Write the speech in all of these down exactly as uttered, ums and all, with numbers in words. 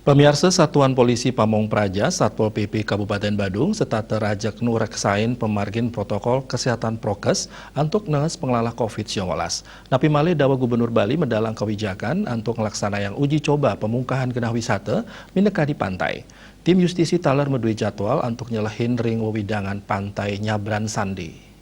Pamiarsa, Satuan Polisi Pamong Praja, Satpol P P Kabupaten Badung, setata rajek nureksain pamargin protokol kesehatan prokes antuk nengah pengelola covid sembilan belas. Napi malih dawa Gubernur Bali medalang kawijakan antuk nglaksanayang uji coba pamungkahan genah wisata minakadi pantai. Tim justisi taler madue jadwal antuk nyelehin ring wewidangan Pantai Nyabran Sandi.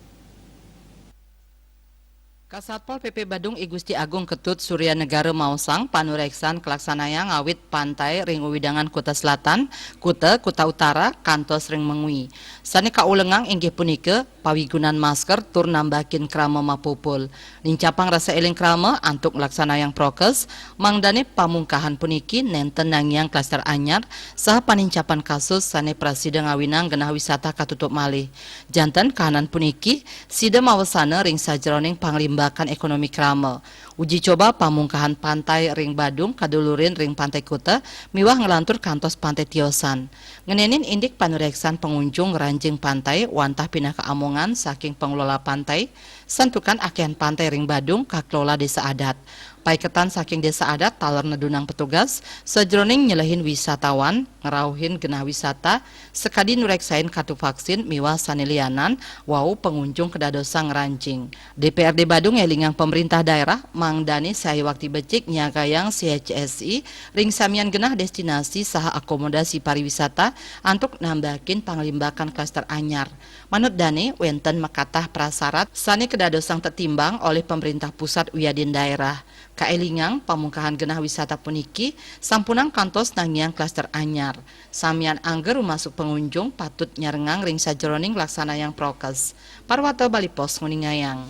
Kasatpol P P Badung I Gusti Agung Ketut Surya Negara maosang panureksan kalaksanayang ngawit pantai ring wewidangan Kuta Selatan, Kuta, Kuta Utara, kantos ring Mengwi. Sane kaulengang inggih punika pawigunan masker tur nambakin krama mapupul. Nincapang rasa eling krama antuk nglaksanayang prokes, mangdane pamungkahan puniki nenten nangiang klaster anyar saha panincapan kasus sane prasida ngawinang genah wisata katutup malih. Janten kahanan puniki sida mawesana ring sajeroning panglimbakan ekonomi krama. Uji coba pamungkahan pantai ring Badung kadulurin ring Pantai Kuta miwah nglantur kantos Pantai Tiosan. Ngenenin indik panureksan pangunjung ngranjing pantai wantah pinaka amongan saking pengelola pantai, santukan akehan pantai ring Badung kakelola desa adat. Paiketan saking desa adat taler nedunang petugas sajeroning nyelehin wisatawan, ngrauhin genah wisata, sakadi nureksain kartu vaksin miwah sane lianan, wau pangunjung kadadosang ngranjing. D P R D Badung ngelingang pamrintah daerah mangdane sayahi wakti becik nyiagayang C H S I ring samian genah destinasi saha akomodasi pariwisata antuk nambakin panglimbakan klaster anyar. Manut dane, wenten makatah prasarat sane kadadosang tetimbang olih pamrintah pusat wiadin daerah. Kaelingang, pamungkahan genah wisata puniki sampunang kantos nangiang klaster anyar. Samian angga rumasuk pangunjung patut nyarengang ring sajeroning nglaksanayang prokes. Parwata Bali Post nguningayang.